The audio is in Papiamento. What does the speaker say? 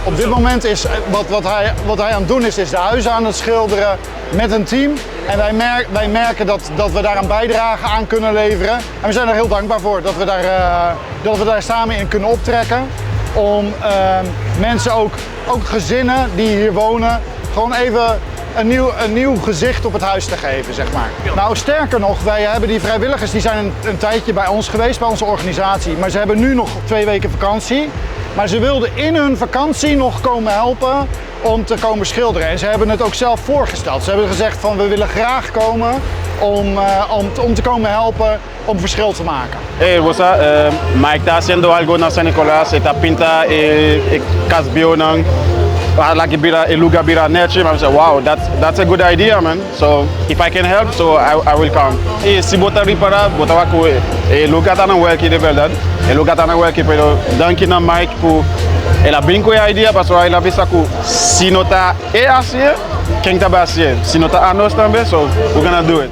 Op dit moment is wat hij aan het doen is, is de huizen aan het schilderen met een team. En wij merken dat we daar een bijdrage aan kunnen leveren. En we zijn er heel dankbaar voor dat we daar samen in kunnen optrekken. Om mensen ook gezinnen die hier wonen, gewoon even een nieuw gezicht op het huis te geven, zeg maar. Nou, sterker nog, wij hebben die vrijwilligers, die zijn een tijdje bij ons geweest, bij onze organisatie. Maar ze hebben nu nog 2 weken vakantie. Maar ze wilden in hun vakantie nog komen helpen om te komen schilderen. En ze hebben het ook zelf voorgesteld. Ze hebben gezegd van: we willen graag komen om te komen helpen om verschil te maken. Hey, what's up? Mike ta haciendo algo na San Nicolas, e ta pinta e cas bieunan. Like bira, e luga bira nechi. I say, "Wow, that's a good idea, man. So if I can help, so I will come." Y si bo ta ripara, bo ta wak e luga ta na werk di berdad. E luga ta na werk, pero danki na Mike ku el a bin cu e idea, paso el a bisa ku si no ta e asina, ken ta bay haci? Si no ta anos tambe, so we're gonna do it.